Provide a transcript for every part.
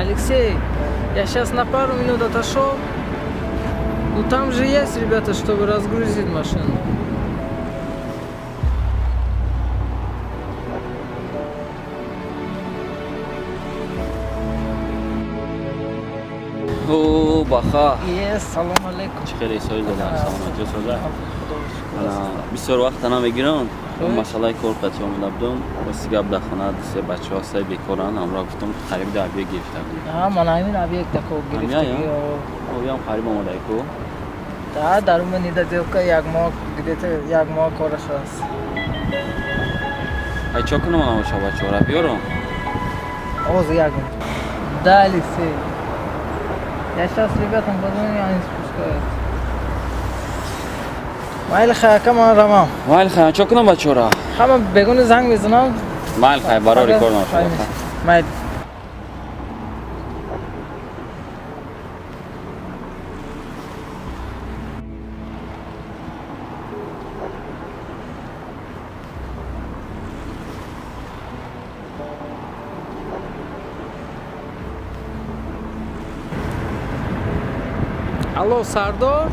Алексей, я сейчас на пару минут отошел. Ну там же есть ребята, чтобы разгрузить машину. О, баха. Е, салом алейкум. Чӣ хеле сои зада, саломатӣ соза. Бисёр вақта намегирам. Масъалаи кор қати омада будам. Рости гап дар хона се бачаҳо сай бекоранд. Ҳамроҳ гуфтам қариб да объект гирифта будем. А, ман ҳамин объект дако гирифтагӣ. Оям қариб омодаи ку? Да, дар ума недоделка як моҳ, где-то як моҳ кораш аст. Ай чо кунам ана бачаҳора биёрам? Оз як минут. Да, Алексей. Я сейчас ребятам позвоню, они спускаются. Майли хай, ака, ман равам. Майли хай, чо кунам бачаҳора? Ҳама бегуни занг мезанам. Майли хай, барори кор наша. Майли. Алло, Сардор?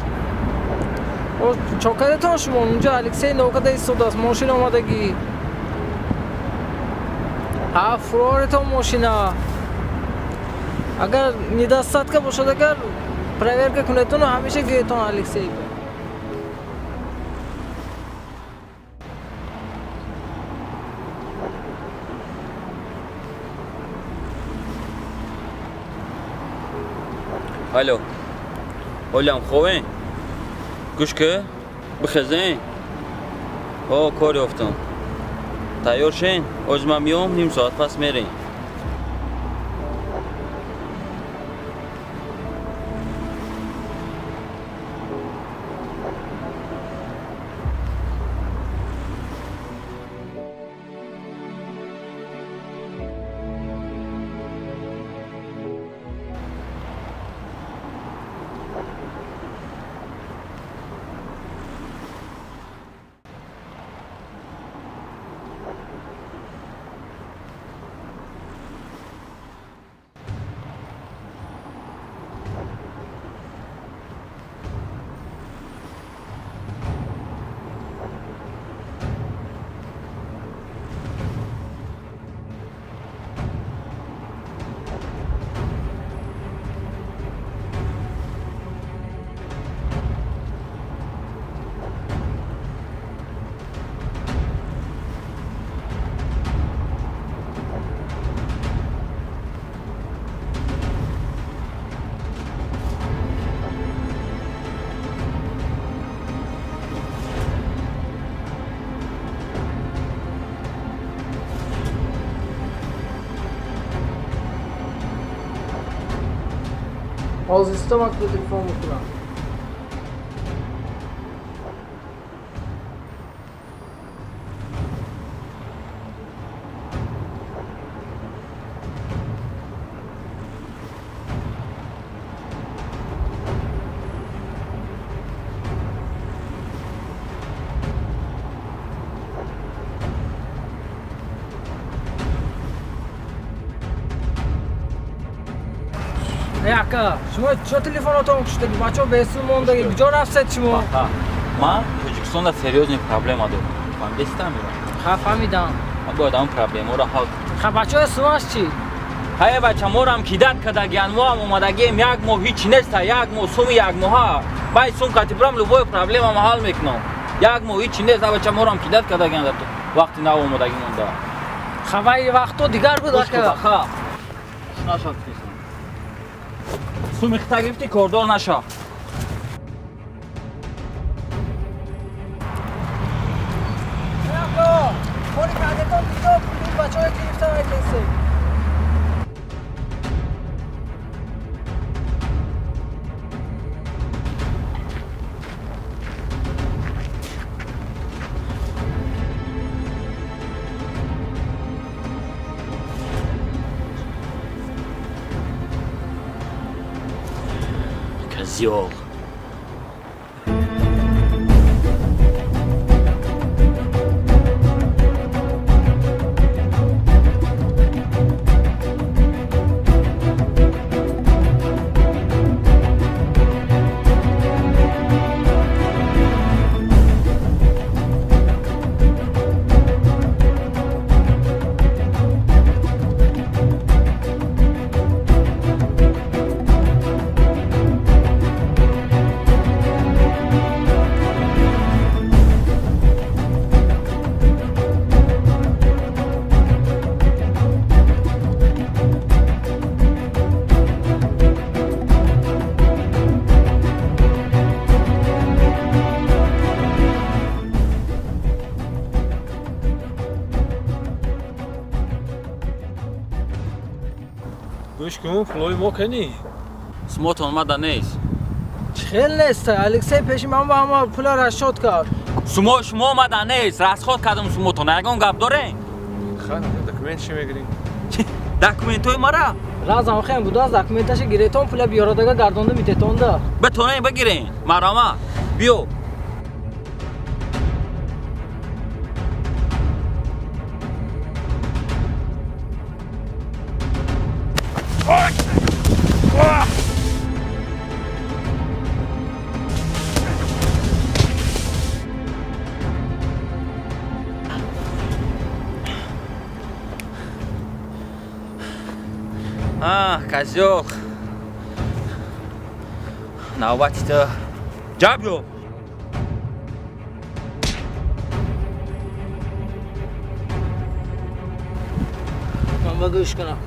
Чо кардетон шумо? Унҷо Алексей нокада истодааст, мошин омадагӣ. Ҳа, фуроретон мошина. Агар недостатка бошад, агар проверка кунедтону ҳамеша гӯетон Алексей. Алло. Олям ховен? Гӯш ки, бихезен. О, кор ёфтам. Тайёр шен, оз ман миём, ним соат пас мерем. Ҳозир истомак ба телефон мекунам. Ака, шумо чо телефонотон куштаги? Бачаҳо бесун мондаги. Куҷо рафтед шумо? Ман Тоҷикистонда серьёзный проблема дорам. Фаҳмидестам? Ха, фаҳмидам. Ман бояд ҳамон проблемаро ҳал кунам. Ха, бачаҳои сумаш чӣ? Ҳае бача, морам кидат кардагиан, мо ҳам омадагием, як моҳ ҳичи неста, як моҳ суми як моҳа. Бай сум кати бурам, любой проблемама ҳал мекунам. Як моҳ ҳичи нест, бача, морам кидат кардагиан дар вақти нав омадагӣ монда. Ха, вай вақто дигар буд, ака. Ха. Нашад. Суми хита гирифти, кордор наша. Кори кардетон куҷо? Пули бачаҳое гирифта вайкесе. Козёл. Гӯш кун, пулои мо кани? Сумотон мада нест. Хел нест. Алексей пеши ман ба ҳама пула расчёт кард. Сумо шумо мада нест. Расход кардам сумотон. Ягон гап дорем? Хан, документ чӣ мегирем? Документҳои мара? Разам хем будаз документаша гиретон пула биёродага гардонда митетонда. Битонем бигирем. Марама. Биё. А, козёл. Навбати ту. Ҷаб ё. Ман ба гӯш кунам.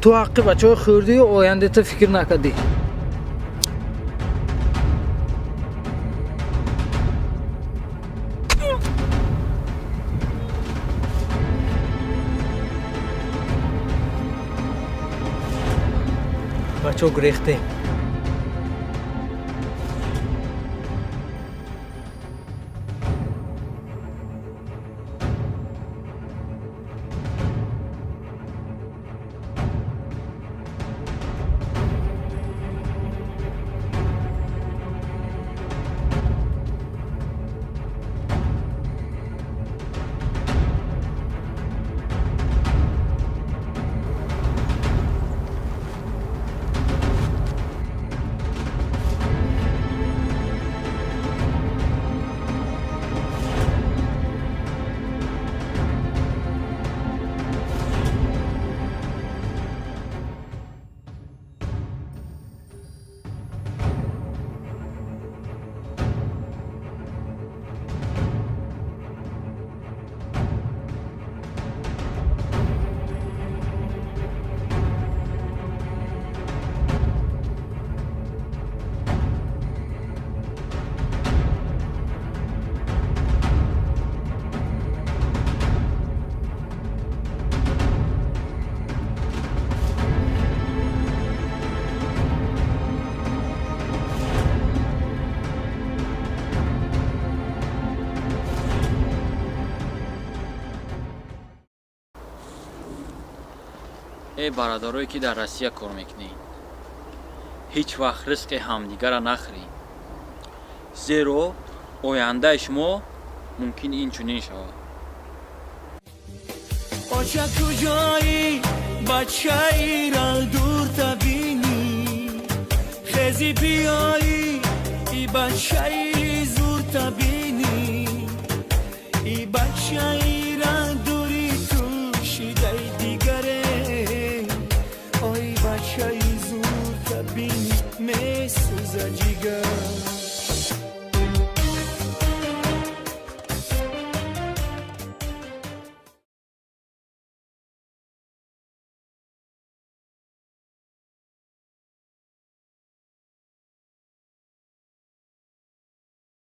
Ту ҳаққи бачаҳои хурдию ояндата фикр накардӣ. Бачаҳо гурехтем. Эй бародарое ки дар Россия кор мекунед, ҳеҷ вақт ризқи ҳамдигарро нахӯред, зеро ояндаи шумо мумкин ин чунин шавад. Оча куҷоӣ, бачаира дурта бинӣ, хези биёӣ, и бачаи зурта бинӣ, и бачаи.